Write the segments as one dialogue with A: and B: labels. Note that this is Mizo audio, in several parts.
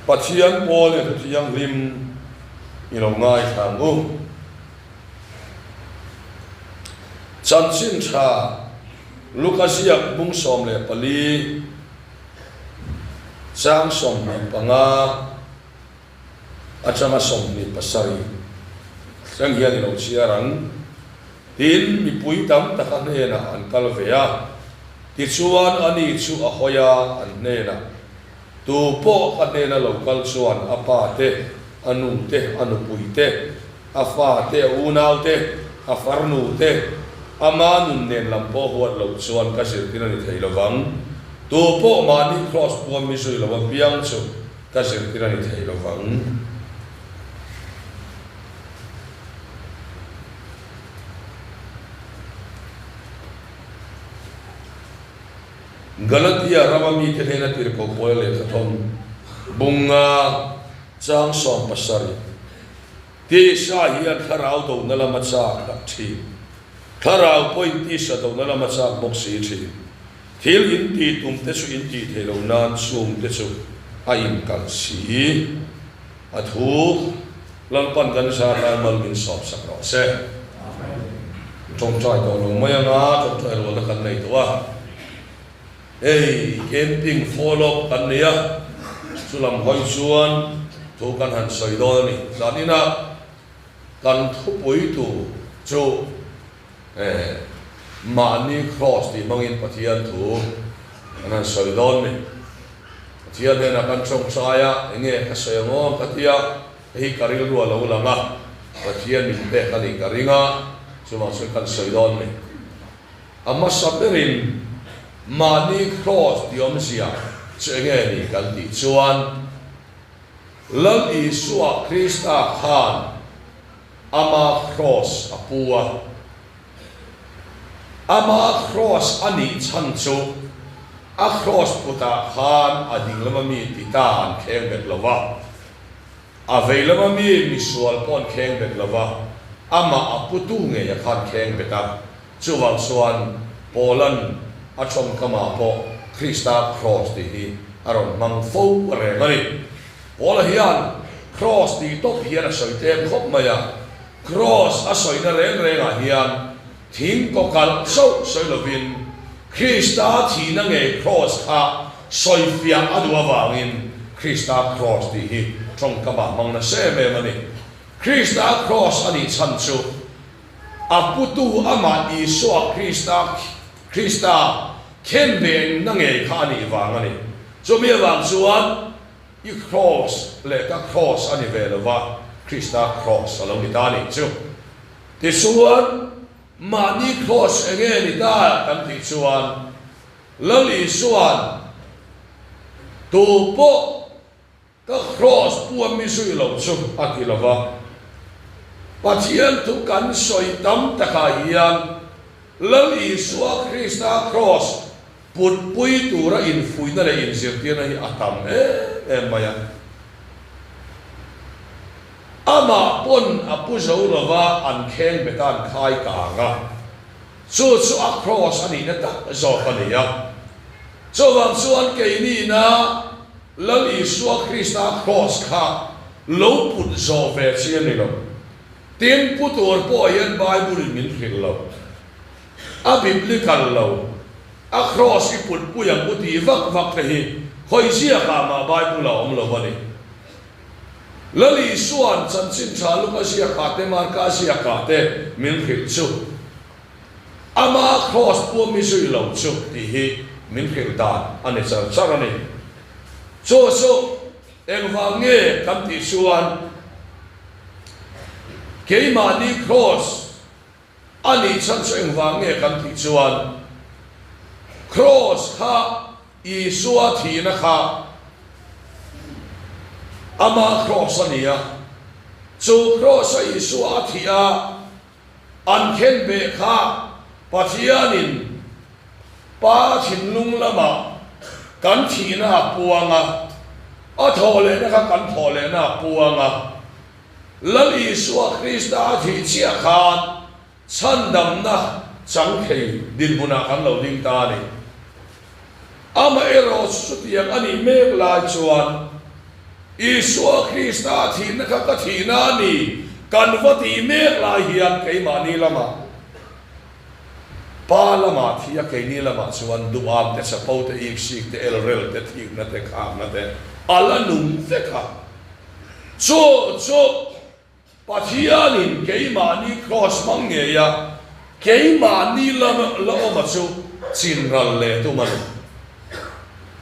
A: Pathian pawl leh thu thianghlim i lo ngaithla ang u. Chanchin tha Luka ziak bung 14 chang 25 atanga 27 thleng hian i lo chhiar ang. Tin, mipui tam tak a hnenah an kal ve a, tichuan ani chu a hawi a, an hnenah, Tu pawh ka hnena lo kal chuan a pa te, a nu te, a nupui te, a fa te, a unau te, a farnu te, ama nun nen lam pawh huat loh chuan ka zirtir a ni thei lo vang. Tu pawh mahni kraws puam mi zui lo apiang chu ka zirtir a ni thei lo vang. Galatia rama mite hnena tirhkoh Paula lehkha thawn bunga chang 70 Tisa hian thlarau dona lama chak tak thin. Thlarau pawhin tisa dona lama chak bawk si thin. Thil intih tum te chu intih theih loh nan chung te chu a inkalh si. A thu Lalpan kan zar lai mal min sawp sak rawh se. Tawngtai tawh lo mai anga tawngtai rualna kan nei tawh a. Hei camping follow up kan nei a, chulam hawi chuan thu kan han sawi dawn a ni. Zaninah kan thupui tur chu mahni cross tih hmangin Pathian thu kan han sawi dawn a ni. Pathian hnenah kan tawngtai a, enge ka sawi ang aw ka ti a, hei hi ka rilru a lo lang a, Pathian min pek a nih ka ring a, chuvang chuan kan sawi dawn a ni. A hmasa berin mahni cross tih awmzia chu enge ni kan tih chuan, Lal Isua Krista khan ama cross a pu a. Ama cross a nih chhan chu a cross putah khan a ding lama mi tita an kheng bet lo va, a vei lama mi misual pawh an kheng bet lo va, amah a putu ngei a khan kheng bet a. Chuvang chuan Paula'n a tawngkamah pawh Krista cross tih hi a rawn hmang fo reng a ni. Paula hian cross tih tawp hian a sawi tlem khawp mai a, cross a sawina reng rengah hian thing kaw kalh chauh sawi lovin Krista thihna ngei cross kha sawifiah a duh avangin Krista cross tih hi tawngkamah hmang nasa em em a ni. Krista cross a nih chhan chu A putu amah Isua Krista Krista khenbehna ngei kha a nih vang a ni. Chumi avang chuan i kraws leh ka kraws a ni ve lo va, Krista kraws a lo ni ta a nih chu. Tichuan, mahni kraws enge ni ta kan tih chuan Lal Isua'n tupawh Ka cross puam mi zui lo chu a ti lo va. Pathian thu kan sawi tam takah hian Lal Isua Krista cross putpui tura infuihna leh inzirtirna hi a tam em em mai a. Amah pawn a pu zo lo va, an kheng bet a, an khai kang a. Chu chu a cross a nihna tak zawk a ni a. Chuvang chuan keinina Lal Isua Krista cross kha lo put zawh ve chi a ni lo. Tin, pu tur pawh hian Bible in min hrilh lo. A biblical lo. A cross i put pui ang u tih vak vak te hi khawi ziakah mah Bible a awm lo a ni. Lal Isua'n chanchin tha Luka ziakah te Marka ziakah te min hrilh chu Ama cross pawh mi zui lo chu tih hi min hrilh dan a ni char char a ni. Chu chu engvang nge kan tih chuan keimahni cross a nih chhan chu engvang nge kan tih chuan cross kha Isua thihna kha ama cross a ni a, chu cross a Isua a thih a An khenbeh kha Pathianin Pa thinlung lamah kan thihna a puang a, a thawhlehna kha kan thawhlehna a puang a. Lal Isua Krista a thih chiah khan chhandamna chang thei dinhmunah kan lo ding ta a ni. Amaherawhchu chutiang a nih mek lai chuan. Isua Krista thihna kha ka thihna a ni, kan va tih mek lai hian keimahni lamah, Pa lamah thi a keini lamah chuan duham te, chapo te, iksik te, elrel te, thikna te, khakna te a la nung vek a. Chu chu Pathianin keimahni kraws hmang ngei a, keimahni lam la awma chu chinral leh tum a ni.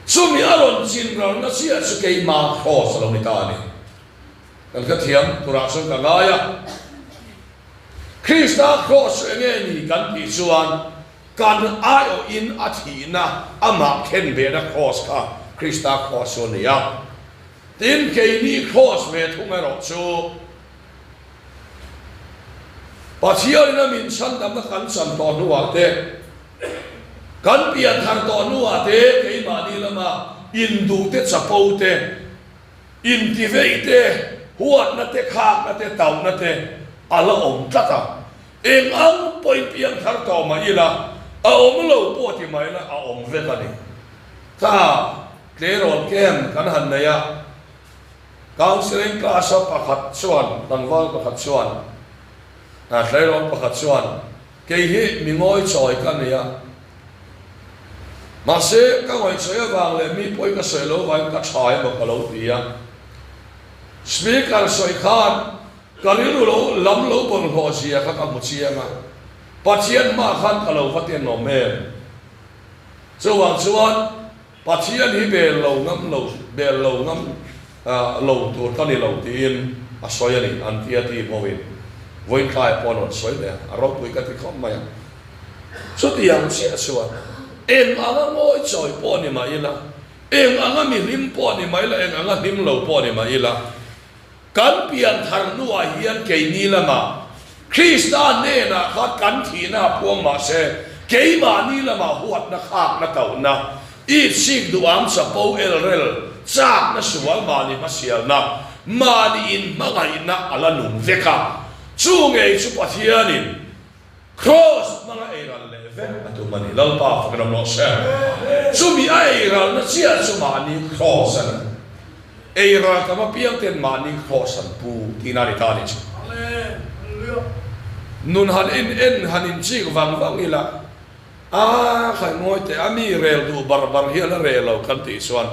A: Chumi a rawn chinralna chiah chu keimah kraws a lo ni ta a ni. Kan hrethiam turah chuan ka ngai a. Krista kraws chu enge ni kan tih chuan kan aiawhin a thihna amah khenbehna kraws kha Krista kraws chu a ni a. Tin, keini kraws ve thung erawh chu Pathianin a min chhandamna kan chan tawh hnuah te, kan pian thar tawh hnuah te keimahni lama induh te, chapo te, intiveih te, huatna te, khakna te, tauhna te a la awm tlat a. Eng ang pawhin piang thar tawh mah ila, a awm lo pawh ti mah ila a awm vek a ni. Tha. Tleirawl camp kan han nei a, counselling class a pakhat chuan, tlangval pakhat chuan, tleirawl pakhat chuan, Kei hi mi ngawichawi ka ni a, mahse ka ngawichawi avang leh mi pawi ka sawi lo vangin ka tha emaw ka lo ti a. Speaker sawi khan ka rilru lo lam lo bawlhhlawh zia kha ka hmu chiang a, Pathian hmaah khan ka lo va tenawm em? Chuvang chuan Pathian hi bel lo ngam lo, bel lo ngam lo tur ka ni lo tiin a sawi a ni, an ti a ti pawhin vawiin tlaiah pawh an rawn sawi leh a, a ropui ka ti khawp mai a. Chutiang chiah chuan eng anga ngawi chawi pawh ni mah ila, eng anga mi hlim pawh ni mah ila, eng anga hlim lo pawh ni mah ila, Kan pian thar hnuah hian keini lamah Krista hnenah kha kan thihna a puang mah se, keimahni lamah huatna khakna tohna, itsik duham chapo elrel, chakna sual mahni hmasialna, mahni inhmangaihna a la nung vek a. Chu ngei chu Pathianin Kraws hmanga eiral leh vek a tum a ni. Lalpa fak ram rawh se. Chumi a eiralna chiah chu mahni kraws a ni. Eiral tam apiang ten mahni kraws an pu tihna a ni ta a ni chu. Nun han en en han inchik vang vang ila, a khai ngawi teh a mi rel duh bar bar hi a la reh lo kan tih chuan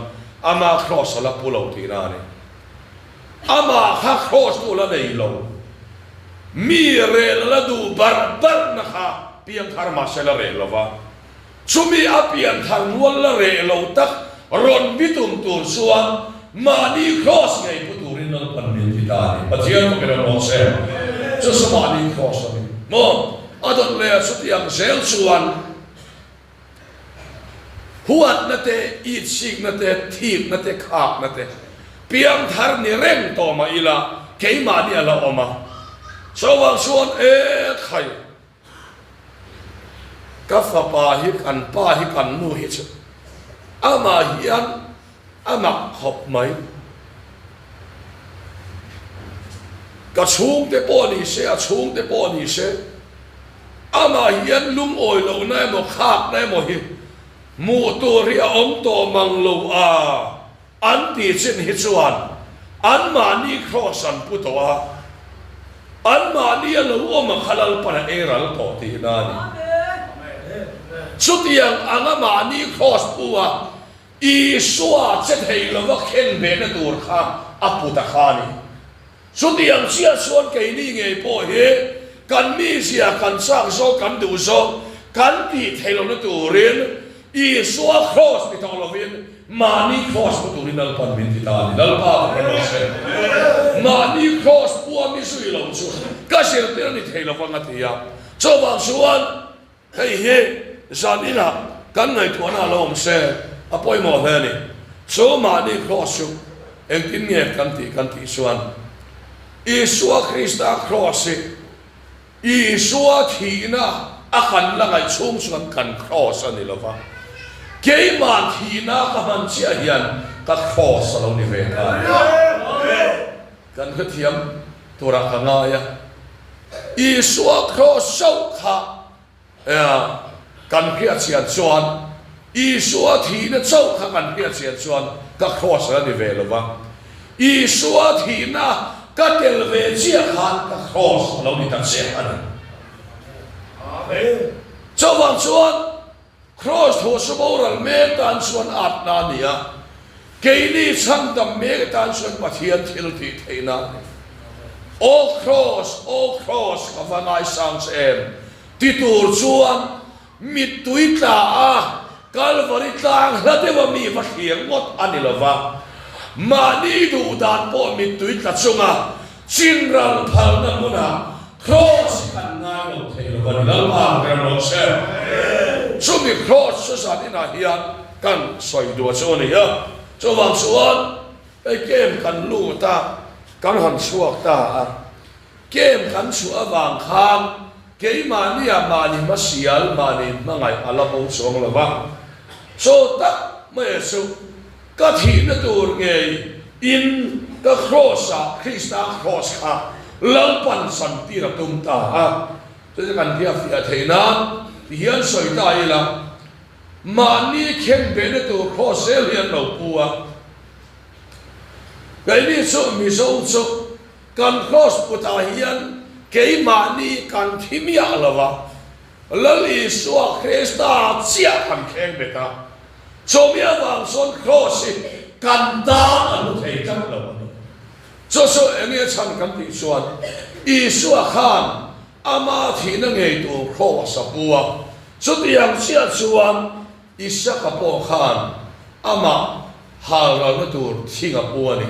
A: ama kraws a la pu lo tihna a ni. Amah kha kraws tu la nei lo. Mi rel la duh barh barhna kha piangthar mahse la reh lo va. Chumi a pianthar mual la reh lo tak rawn bitum tur chuan mahni kraws ngei pu turin Lalpan min ti ta a ni. Pathian fak ilo rawh se. Chu chu mahni kraws a ni maw? A dawt leh a chutiang zel chuan. Huatna te, itsikna te, thikna te, khakna te, piangthar ni reng tawh mah ila keimahni a la awm a. Chuvang chuan e khai, ka fapa hi, kan pa hi, kan nu hi chu amah hian a mak khawp mai. Ka chhungte pawh ni se, a chhungte pawh ni se, amah hian lungawi lohna emaw khakna emaw hi hmuh tur hi a awm tawh mang lo a, an ti chin hi chuan anmahni kraws an pu tawh a, anmahni a lo awm a kha Lalpan a ei ral tawh tihna a ni. Chutiang anga mahni kraws pu a, Isua che thei lova khen behna tur kha a put a kha a ni. Chutiang chiah chuan keini ngei pawh hi kan mizia, kan chak zawk, kan duh zawk, kan tih theih lohna turin Isua kraws ni tawh lovin mahni kraws pu turin Lalpan min ti ta a ni. Lalpa ka hre rawh se. Mahni kraws pu a mi zui lo chu ka zirtir a ni thei lovang a ti a. Chuvang chuan Hei hi zan inah kan ngaihtuahna a lo awm se a pawimawh hle a ni. Chu mahni kraws chu engtin nge kan tih kan tih chuan Isua Krista kraws hi Isua thihna a kan la ngaih chhung chuan kan kraws a ni lo va, keimah thihna ka hman chiah hian ka kraws a lo ni ve ta a ni. Kan hrethiam turah ka ngai a. Isua kraws chauh kha kan hriatchian chuan, Isua thihna chauh kha kan hriatchian chuan ka kraws a la ni ve lo va. Isua thihna ka tel ve chiah khan ka kraws a lo ni ta chiah a ni. Chuvang chuan Kraws thu chu boral mek tan chuan atna a ni a, keini chhandam mek tan chuan Pathian thil tih theihna a ni. Aw Kraws, aw Kraws, ka va ngaisang che em? ti tur chuan mittui tla a, Kalvari tlang hla deuha mi va thlir ngawt a ni lo va, mahni duh dan pawh mittui tla chunga chinral phalna hmunah Kraws hi kan ngai lo thei lo a ni. Lalpa ber rawh se. Chumi Kraws chu zan inah hian kan sawi duah chu a ni a, chuvang chuan hei camp kan lut a, kan han chhuak ta a. Camp kan chhuah avang khan keimahnia mahni hmasial, mahni hmangaih a la bo chuang lo va. Chaw tak mai chu ka thihna tur ngei in ka kraws ah Krista kraws kha Lalpan santir a tum ta a. Chu chu kan hriatfiah theih nan ti hian sawi ta ila, mahni khenbehna tur kraws zel hi an lo pu a. Keini chu Mizo chu Kan kraws putah hian keimahni kan thi miah lo a, Lal Isua Krista chiah kan thleng bet a, chawmi avang chuan kraws hi kan tan a hlu thei tlat lo a ni. Chu chu eng nge chhan kan tih chuan Isua khan ama thihna ngei tur kraws a pu a, chutiang chiah chuan Isaka pawh khan amah halralna tur thing a pu a ni.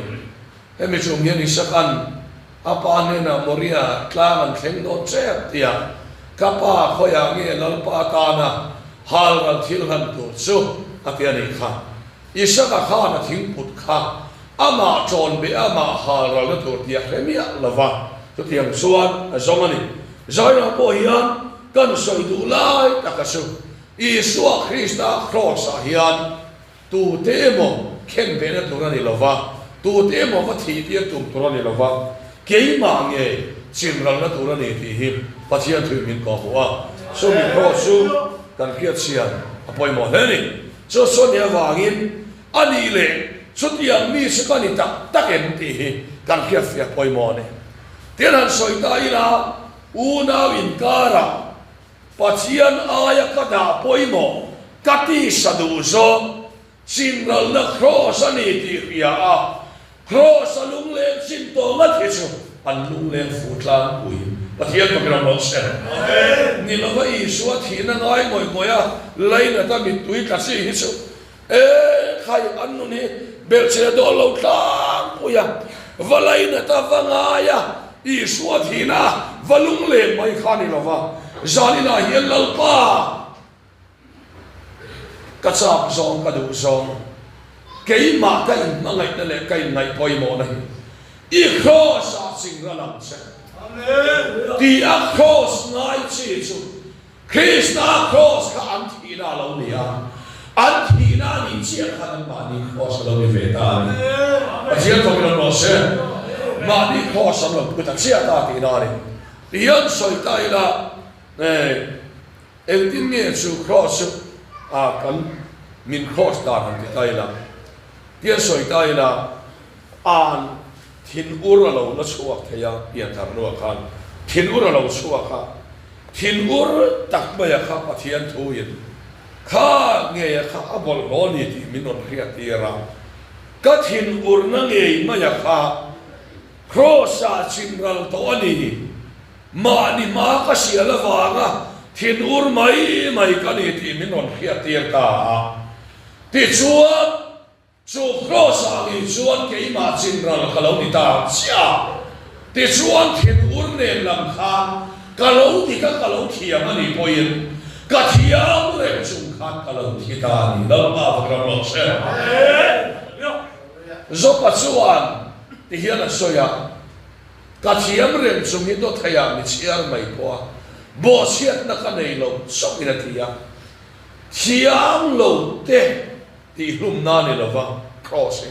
A: Hemi chung hian Isaka'n a pa hnenah Moria tlang an thleng dawn chep tia ka pa khawiah nge Lalpa atana halral thil hlan tur chu a ti a nih kha. Isaka khan a thingput kha amah ṭawn beh amah halralna tur tia hre miah lova chutiang chuan a zawng a ni. Zairah pawh hian kan sawi duh lai taka chu Isua Krista kraws-ah hian Tute emaw khen vehna tur a ni lo va, tute emaw va thih tir tum tur a ni lo va, keimah nge chinralna tur a ni tih hi Pathian thuin min kawhhmuh a. Chumi pawh chu kan hriatchhian a pawimawh hle a ni. Chu chuan ni avangin a nih leh chutiang mi chu ka ni tak tak em tih hi kan hriatfiah pawimawh a ni. Tin han sawi ta ila, unau inkarah Pathian aia ka dah pawimawh ka tisa duh zawng chinralna kraws a ni tih hria a, kraws a lungleng chin tawh ngat hi chu an lungleng fu tlangpui. Pathian fakin awm rawh se. Ni lova Isua thihna ngai ngawih ngawih a lainata mittui tla chi hi chu E khai, an nun hi belhchhe a dawl lo tlangpui a, va lainat a, va ngai a, Isua thihna a va lungleng mai kha a ni lo va, zaninah hian Lalpa ka chak zawng, ka duh zawng, keimah ka inhmangaihna leh ka inngaih pawimawhna hi i kraws-ah chingral ang che tih a kraws ngai chi chu Krista kraws kha an thihna a lo ni a, an thihna a nih chiah khan an mahni kraws a lo ni ve ta a ni. Pathian fawkin awm rawh se. Mahni kraws an lo pu ta chiah ta tihna a ni. Tihian sawi ta ila, engtin nge chu kraws chu kan min kraws dan han ti ta ila, tihian sawi ta ila, an thinur a lo la chhuak thei a, pianthar hnuah khan thinur a lo chhuak a, Thinur tak maia kha Pathian thuin kha ngeia kha a bawlhhlawh a ni tih min rawn hriattir a, ka thinurna ngei maia kha Kraws-ah chimral tawh a ni, mahni hma ka sial avanga thinur mai mai ka ni tih min rawn hriattir ta a. Tichuan. Chu kraws-ah ngei chuan keimah chinral ka lo ni ta chiah a, tichuan thinur nen lam khan ka lo dik a, ka lo thiam a nih pawhin ka thiam reng chung khan ka lo thi ta a ni. Lalpa va ram rawh se. Jopa chuan tihian a sawi a, Ka thiam reng chung hi dawtheiah mi chhiar mai pawh a, bawhchhiatna ka nei lo chauhin a ti a, thiam lo te, Tihhlumna a ni lo va, Kraws hi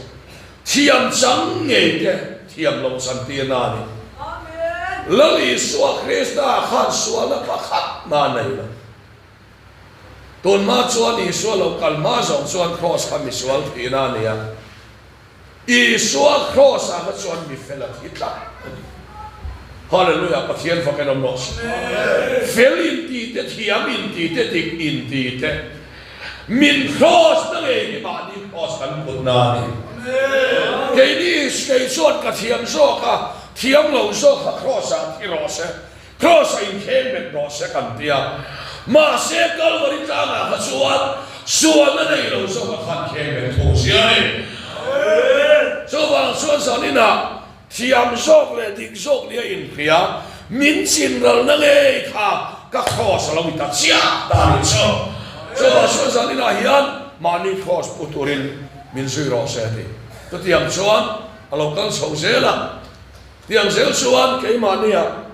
A: thiam chang ngei te thiam loh chantirna a ni. Lal Isua Krista khan sualna pakhat hna a nei lo. Tunhma chuan Isua lo kal hma zawng chuan Kraws kha misual thihna a ni a. Isua Kraws ah kha chuan mi fel a thi tlat a ni. Hallelujah Pathian fak en awm rawh se. Fel in ti te, thiam in ti te, dik in ti te, min Kraws na ngei hi mahni Kraws kan put na a ni. Keini kei chuan ka thiam zawk a, thiam lo zawk kha Kraws ah thi rawh se. Kraws a inkheng bet rawh se kan ti a, mahse Kalvari tlangah kha chuan sualna nei lo zawk a khan kheng bet thung si a ni. Chuvang chuan zaninah thiam zawk leh dik zawk nia inhria min chinralna ngei kha ka kraws a lo ni ta chiah ta a nih chu. Chuvang chuan zaninah hian mahni kraws pu turin min zui rawh se a ti. Chutiang chuan a lo kal chho zel a. Tiang zel chuan keimahnia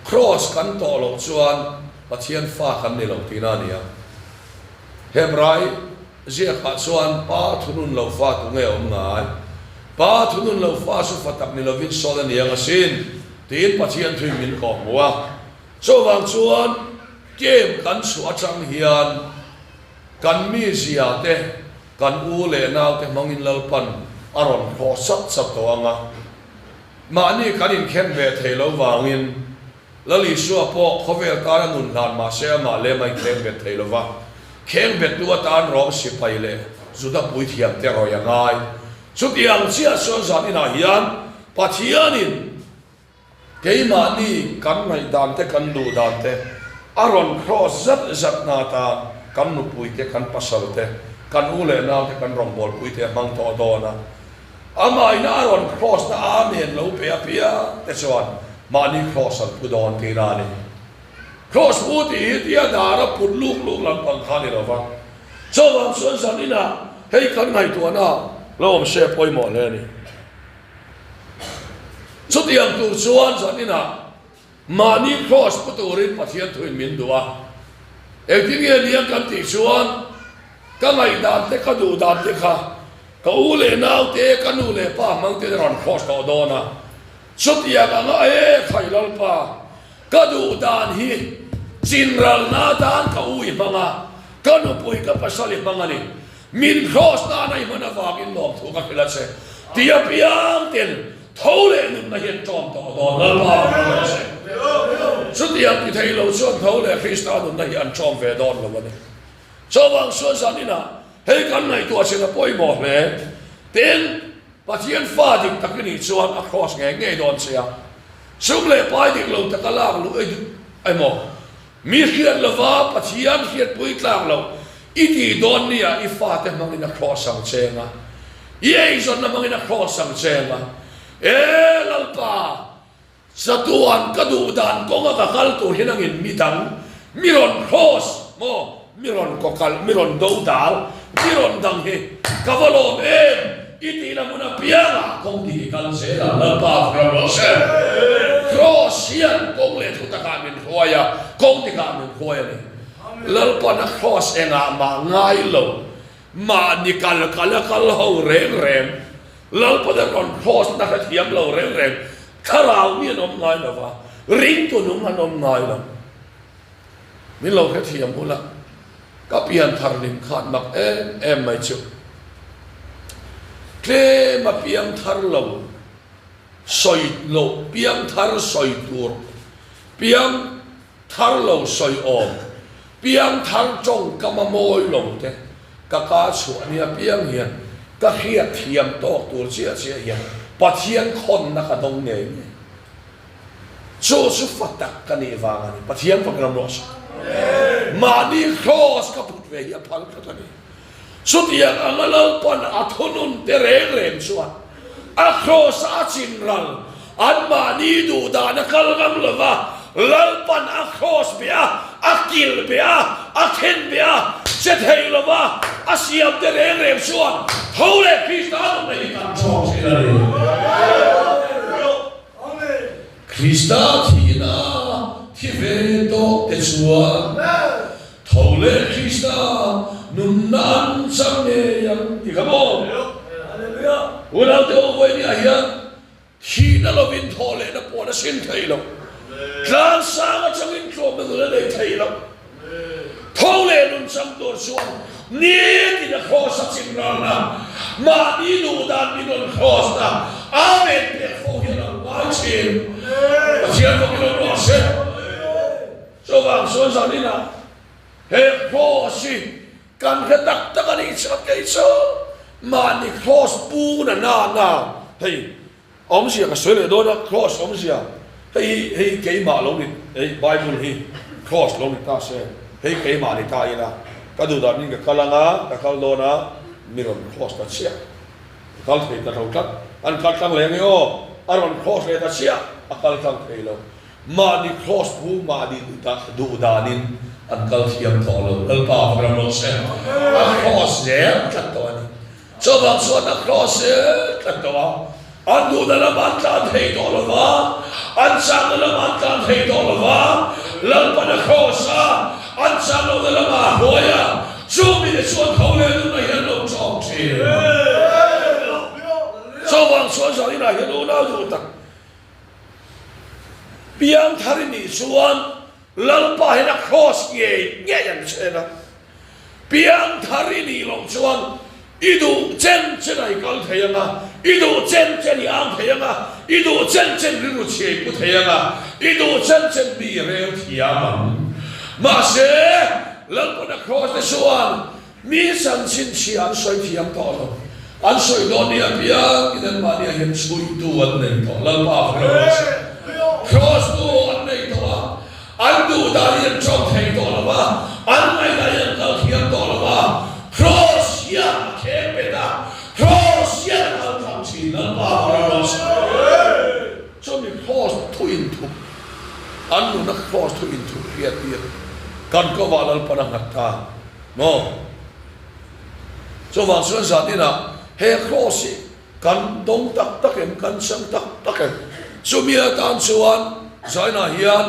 A: Kraws kan tawh loh chuan Pathian fa kan ni lo tihna a ni a. Hebrai ziakah chuan Pa thunun lo fa tunge awm ngai? Pa thunun lo fa chu fa tak ni lovin sawn a ni ang asin tiin Pathian thuin min kawh hmu a. Chuvang chuan camp kan chhuah atang hian kan mizia te Kan u leh naute hmangin Lalpan a rawn hlawh sat sat tawh ang a, mahni kan inkhem ve thei lo vangin Lal Isua pawh khawvel tana nun hlan mah se amah lem a inkheng bet thei lo va, kheng bettu atan Rom sipai leh Juda puithiamte rawih a ngai. Chutiang chiah chuan zan inah hian Pathianin Keimahni kan ngaihdan te kan duh dan te a rawn cross zat zat na atan kan nupui te kan pasal te kan u leh nau te kan rawngbawlpui te a hmang tawh dawn a. Amah ina a rawn cross na Amen lo pe apiang te chuan mahni cross an pu dawn tihna a ni. Cross pu tih hi tia dar a put luk luk lampang kha a ni lo va. Chuvang chuan zan inah hei kan ngaihtuahna lo awm se pawimawh hle a ni. Chutiang tur chuan zaninah mahni kraws pu turin Pathian thuin min duh a. Engtin nge nia kan tih chuan ka ngaihdan te ka duhdan te kha ka u leh nau te ka nu leh pa hmang ten a rawn kraws tawh dawn a. Chutiang anga e khai Lalpa ka duhdan hi chinralna atan ka u i hmang a, ka nupui ka pasal i hmang a ni. Min kraws nana i hman avangin lawmthu ka hrilh a che. Ti apiang ten tho leh nunna hi an ṭawm tawh dawn. Lalpa a hrilh a che. Chutiang ti thei lo chuan tho leh Krista nunna hi an ṭawm ve dawn lo a ni. Chuvang chuan zaninah hei kan ngaihtuah chin a pawimawh hle. Tin, Pathian fa dik tak i nih chuan a kraws ngei ngei dawn che a. Sum leh pai dik lo taka lak luh emaw, mi hriat lova Pathian hriatpui tlak loh I tih dawn nia i fate hmangin a cross ang cheng a, i eizawnna hmangin a cross ang cheng a, E Lalpa, chatuan ka duh dan kawnga ka kal tur hian angin mi dang mi rawn cross maw, mi rawn kawkalh, mi rawn do dal, mi rawn dang hi ka va lawm em i tihna hmun apiangah kawng dik i kal zel ang Lalpa ka ram rawh se. Cross hian kawng leh thutakah min hruai a, kawng dikah min hruai a ni. Lalpan a kraws engah mah ngai lo, mahni kal kal a kal ho reng reng, Lalpan a rawn kraws na hrethiam lo reng reng, thlarau mi an awm ngai lo va, ringtu nung an awm ngai lo. Min lo hrethiam ula, ka pian thar lim khan mak em em mai chu. Tlem a piang thar lo, sawi loh piang thar sawi tur piang Thar lo sawi awm, piang thar tawngkam a mawi lo te, ka ka chhuah nia piang hian ka hriat thiam tawk tur chiah chiah hian Pathian khawnna ka dawng ngei ngei. Chu chu fa tak ka nih vang a ni. Pathian fak ram rawh se. Mahni kraws ka put ve hi a phal tlat a ni. Chutiang anga Lalpan a thunun te reng reng chuan a kraws a chin ral anmahni duh dan a kal ngam lo va, Lalpan a kraws beh a, a kilh beh a, a khen beh a, che thei lo va, a siam te reng reng chuan tho leh Krista nunna hi kan chawm thin a ni. Krista thihna thi ve tawh te chuan Tho leh Krista nunna an chang ngei ang ti kha maw? Unaute aw vawinia hian thihna lovin thawh lehna pawh na sim thei lo. Tlang sang atangin tlawmna nun a nei thei lo. Tho leh nun chang tur chuan nitin a kraws a chim ralna. Mahni duh dan min rawn cross a, Amen pek fo hi a lo ngai thin. Pathian bawkin awm rawh se. Chuvang chuan zaninah he cross hi kan hre tak tak a nih chuan kei chu mahni cross pu na na na hei Awmzia ka sawi leh dawn a, Cross awmzia, hei hi hei keimah lo ni, hei Bible hi Cross lo ni ta se, hei keimah ni ta ila, ka duh dan in ka kal anga, ka kal dawn a, mi rawn Cross ta chiah, ka kal thei ta lo tlat, an kal tlang leh ange aw, a rawn Cross leh ta chiah, a kal tlang thei lo, mahni Cross pu mahni duh dan in an kal thiam tawh lo, Lalpa va ram rawh se, a Cross zel tlat tawh a ni. Chuvang chuan a cross zel tlat tawh a, an duhna lamah an tlan thei tawh lo va, an chakna lamah an tlan thei tawh lo va, Lalpan a cross a, an chak lohna lamah a hruai a, chu mite chuan tho leh nunna hi an lo tawk thin. Chuvang chuan zaninah hian unau duh tak piangthar i nih chuan Lalpa hian a cross ngei ngei ang che na. Piangthar i nih loh chuan i duh chen chen a i kal thei ang a, i duh chen chen i ang thei ang a, i duh chen chen rilru chhia i pu thei ang a, i duh chen chen mi i rel thiam ang. Mahse, Lalpana Kraws te chuan mi chanchin chhia an sawi thiam tawh lo. An sawi dawn ni apiangin anmahniah hian chhuitu an nei tawh. Lalpa fak rawh se. Kraws tu an nei tawh a. An duh dan hi an ṭawng thei tawh lo va, an ngaihdan hi an kal thiam tawh lo va, Kraws hian a kheng bet a, Kraws hian a kal tlang thin, Lalpa ram rawh se. Chumi Kraws thu inthup, an nuna Kraws thu inthup hriat tir kan kovah Lalpan a nghat ta maw? Chuvang chuan zan inah he Kraws hi Kan dawng tak tak em? Kan chang tak tak em? Chumi atan chuan Zainah hian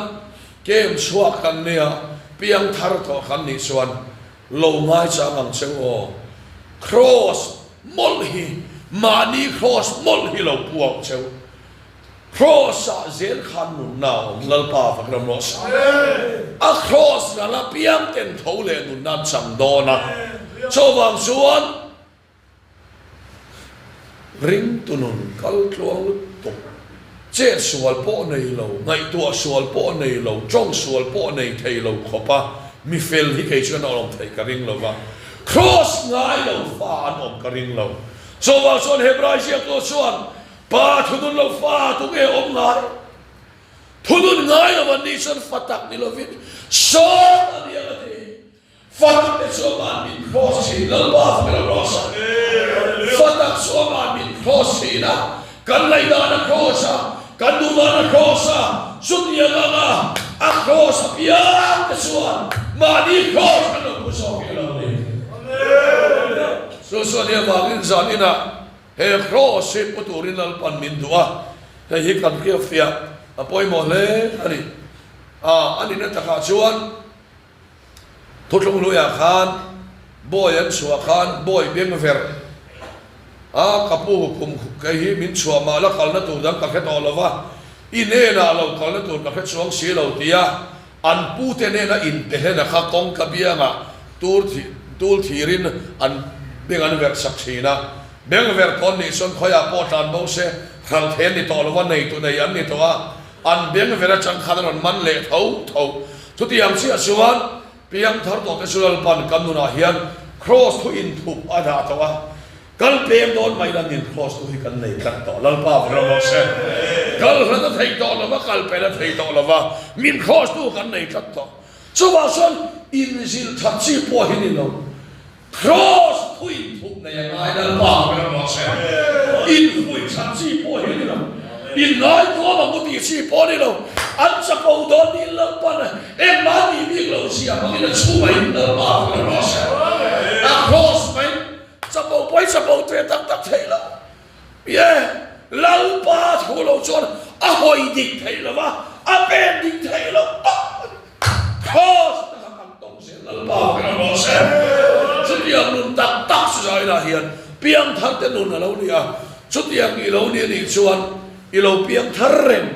A: kem chhuak kan nia, piang thar tawh kan nih chuan lo ngaichang ang cheu aw. Kraws mawlh hi, mahni kraws mawlh hi lo pu ang cheu. Kraws-ah zel khan nunna a awm, Lalpa fak ram rawh se. A kraws ral a piang ten tho leh nunna an chang dawn a, chuvang chuan, Ringtu nun kal tluang lutuk, chet sual pawh nei lo, ngaihtuah sual pawh nei lo, tawng sual pawh nei thei lo khawpa mi fel hi kei chuan a awm theih ka ring lo va, Kraws ngai lo fa an awm ka ring lo. Chuvang chuan Hebrai ziaktu chuan, Pa thunun lo fa tunge awm ngai? Thunun ngai lo an nih chuan fa tak ni lovin sawn a ni ang a ti. Fatak te chu aman min cross thin Lalpa fak lo rawh se. Fatak chu aman min cross thin a, kan ngaihdan a cross a, kan duhdan a cross a, chutiang anga a cross apiang te chuan mahni cross kan lo pu zawk hi a lo ni. Chu chuan hei avangin zan inah he cross hi pu turin Lalpan min duh a, hei hi kan hriatfiah a pawimawh hle a ni. A nihna takah chuan Thuthlung hluiah khan bawi an chhuah khan bawi beng verh a, ka pu kum kei hi min chhuah mah la kalna tur dang ka hre tawh lo va, i hnenah lo kalna tur ka hre chuang si lo tia an pute hnena inpehlena kha kawngka biangah tur tul thirin an beng an verh sak thin a. Beng verh tawn nih chuan khawiah pawh tlan bo se hralh thei an ni tawh lo va, neitu nei an ni tawh a, an beng verh atang khan a rawn man leh tho tho. Chutiang chiah chuan piangthar tawhte chu Lalpan kan nunah hian Kraws thu inthup a dah tawh a, kal peng dawn mai lan in Kraws thu hi kan nei tlat tawh. Lalpa va ram rawh se. Kal hlat a theih tawh lova, kal pen a thei tawh lova, min Kraws tu kan nei tlat tawh. Chuvang chuan inzilh that chi pawh hi ni lo. Kraws thu inthup nei a ngai Lalpa ka ram rawh se. Infuih that chi pawh hi a ni lo. Inngaituam ang u tih chi pawh a ni lo. An chapo dawn niin Lalpan engmah a nih bik lo zia hmangin a chhu mai Lalpa ka ram rawh se. A kraws mai chapo pawh hi chapo ve tak tak thei lo. Ye, Lalpa thu lo chuan a hawi dik thei lo va, a pen dik thei lo tawp a ni. Kraws te kha kan tawng zel Lalpa ka ram rawh se. Chutiang nun tak tak chu zainah hian piangthar te nun a lo ni a, chutiang i lo ni a nih chuan i lo piangthar reng.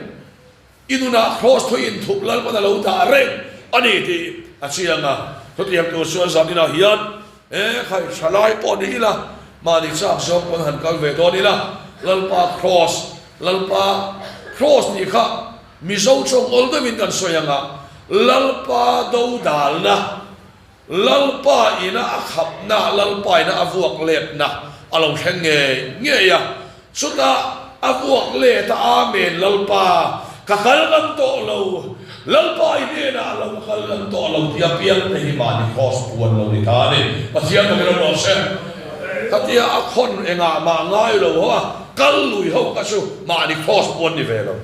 A: I nunah Kraws thu inthup Lalpan a lo dah reng a ni tih a chiang a. Chutiang tur chuan zan inah hian e khai tha lai pawh ni ila. Mahni chak zawng pawn han kal ve dawn ila, Lalpa Kraws, Lalpa Kraws tih kha Mizo tawng awl deuhin kan sawi ang a, Lalpa dodalna, Lalpa ina a khapna, Lalpa ina a vuak letna a lo thleng ngei ngei a. Chutah a vuak let a, Amen, Lalpa, ka kal ngam tawh lo, Lalpa i hnenah a lo kal ngam tawh lo tih a piang te hi mahni kraws pu an lo ni ta a ni. Pathian bawkin a rawh se. Khatia a khawn engah mah ngai lo ho a, kal lui ho kha chu mahni kraws pu an ni ve lo.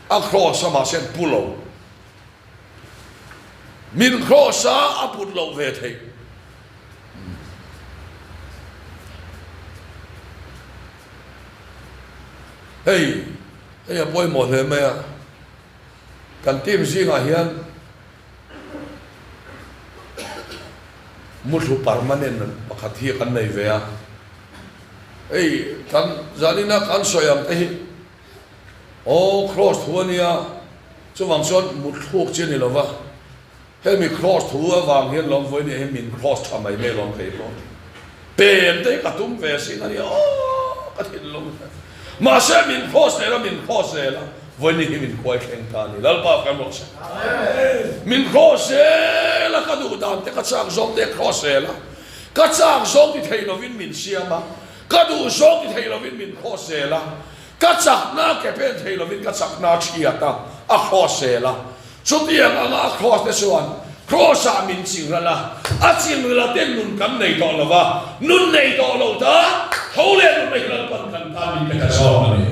A: A kraws a mahse an pu lo. Min kraws a a put loh ve theih. Hei, hei a pawimawh hle mai a, kan team zingah hian muthlu permanent pakhat hi kan nei ve a, hei kan zanina kan sawi ang te hi aw cross thu a nia, chuvang chuan muthluk chi a ni lo va. Hemi cross thu avang hian lawm vawi nia hi min cross tha mai mai lawm thei pawh pen te hi ka tum ve sin a nia aw ka thinlung hian mahse min cross zel a min cross zel a vawi ni hi min khuai thleng ta a ni Lalpa kan rawh se min cross zel a ka duh dan te ka chak zawng te cross zel a ka chak zawng ti thei lovin min siam a ka duh zawng ti thei lovin min cross zel a Ka chakna ke pen thei lovin ka chakna a thiat a, a cross zel a. Chutiang anga a cross te chuan cross ah min chingral a, a chingral ten nun kan nei tawh lo va, nun nei tawh lo ta tho leh nunna hi Lalpan kan tan min pe ta zawk a ni.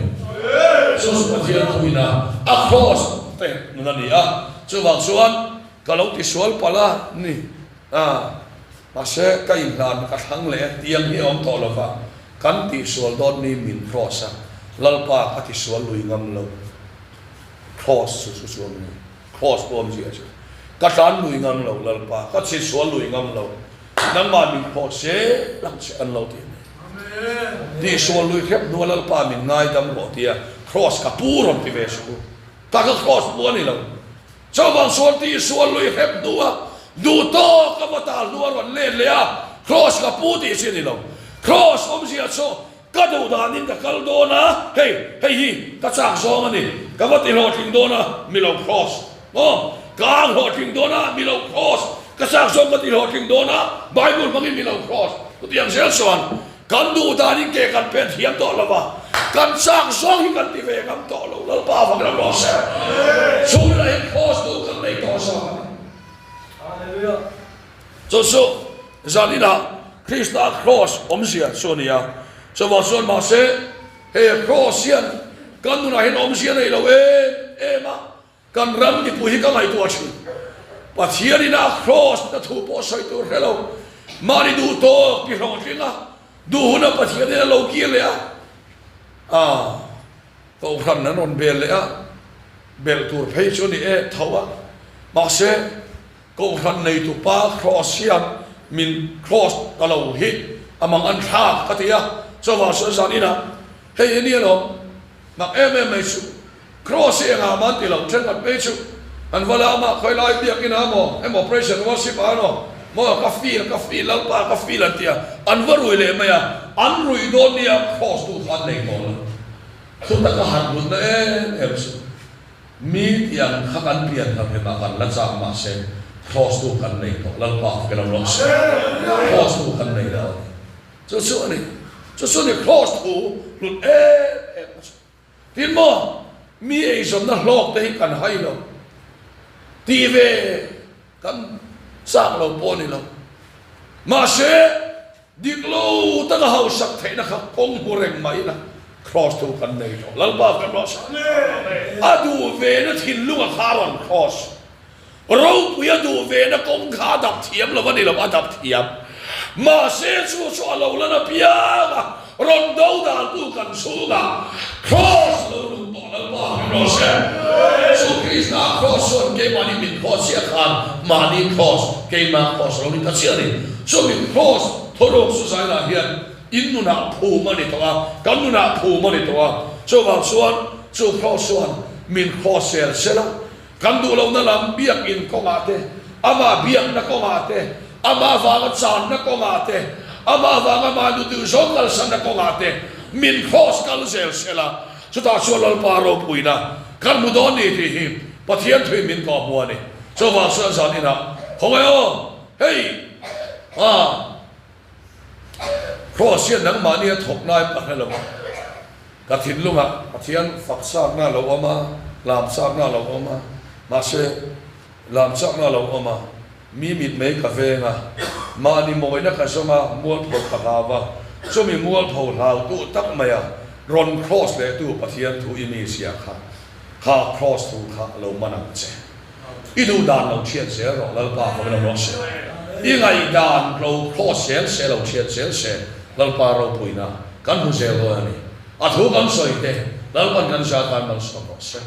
A: Chu chu Pathian thuin a, a cross te nun a ni a, chuvang chuan ka lo tisual palh a ni. A, mahse ka inhlan ka thlang leh a, tiang hi a awm tawh lova, kan tihsual dawn mi min cross a, Lalpa ka tisual lui ngam lo, cross chu chu chu a ni, cross pawh awmzia chu, ka tlan lui ngam lo Lalpa, ka chhisual lui ngam lo, nangmah min cross zel ang che an lo ti a ni. Tihsual lui hrep hnua Lalpa min ngaidam rawh tia cross ka pu rawn ti ve suh u, ka ka cross pu a ni lo. Chuvang chuan tihsual lui hrep hnua duh tawk a va tal hnua rawn let leh a, Kraws ka pu tih chi a ni lo. Kraws awmzia chu ka duh danin ka kal dawn a, hei, hei hi ka chak zawng a ni, ka va ti hlawhtling dawn a, mi lo kraws. Maw? Ka ang hlawhtling dawn a, mi lo kraws. Ka chak zawng ka ti hlawhtling dawn a, Bible hmangin mi lo kraws. Chutiang zel chuan Kan duh danin ke kan pen thiam tawh lo va, kan chak zawng hi kan ti ve ngam tawh lo. Lalpa avang ram rawh se. Chhungril ah hian cross duh kan nei tawh zawk a ni. Chu chu zaninah Krista cross awmzia chu a ni a. Chuvang chuan mahse he cross hian kan nunah hian awmzia nei lo em em a. Kan ram mipui hi ka ngaihtuah thin. Pathian in a cross na thu pawh sawi tur hre lo. Mahni duh tawk ti hlawhtling a, duh huna Pathian in a lo kir leh a, a Kohhran an rawn bel leh a, belh tur phei chu a ni e tho a. Mahse, Kohhran neitu pa cross hian min cross ta lo hi a mang an thlak ka ti a. Chuvang chuan zan inah hei hi nia lawm, mak em em mai chu. Cross hi engah mah an ti lo, thenkhat phei chu an va lam a, khawi lai biakin ah maw, emaw pressure worship ah emaw, maw ka feel, ka feel, Lalpa ka feel an ti a, an va rui leh mai a, an ruih dawn nia cross tu kha an nei tawh lo. Thutak a harh mutna em em chu mi tiang kha kan pian hna hrim ah kan la chak mahse cross tu kan nei tawh, Lalpa a fek lo rawh se, cross tu kan nei lo a ni. Chu chu a ni, chu chu a ni cross thu hlut em em chu. Tin maw, mi eizawnna hlawk te hi kan hai lo, tih ve kan chak lo pawh a ni lo. Mahse, dik lo taka hausak theihna kha kawng hmu reng mah ila cross thu kan nei tawh. Lalpa kan rawh se. A duh vena thinlunga kha a rawn cross. Ropui a duh ve na kawng kha a dap thiam lo a ni lo, a dap thiam. Mahse chu chu a lo lan apiang a, rawn do daltu kan chhungah Kraws lo nung tawh Lalpa kan rawh se. Chu Krista Kraws chuan keimahni min Kraws chiah khan mahni Kraws, keimah Kraws lo ni ta chiah a ni. Chu min Kraws thuruk chu zainah hian in nunah phum a ni tawh a, kan nunah phum a ni tawh a. Chuvang chuan chu Kraws chuan min Kraws sel sel a, Kan duh lohna lam biakinn kawngah te, amah biakna kawngah te, amah vanga channa kawngah te, Amah avanga mahni duhzawng kalsanna kawngah te min kraws kal zel sela, chutah chuan Lalpa ropuina kan hmu dawn ni tih hi Pathian thuin min kawh hmu a ni. Chuvang chuan zan inah khawngaih aw, hei ah kraws hian nangmahni a thawk nain ka hre lo a, ka thinlungah Pathian faksakna a lo awm a, lamsakna a lo awm a, mahse lamchakna a lo awm a, Mi mitmei ka veng a, mahni mawina ka zawng a, mualpho ka hlau a, chumi mualpho hlau duh tak maia rawn cross lehtu Pathian thu i mi zia kha, kha cross thu kha lo man ang che. I duh dan lo thiat zel rawh, Lalpa ka lo rawh se. I ngaihdan lo cross zel se, lo thiat zel se, Lalpa ropuina kan hmu zel dawn a ni. A thu kan sawi te, Lalpan kan zah tan malsawm rawh se.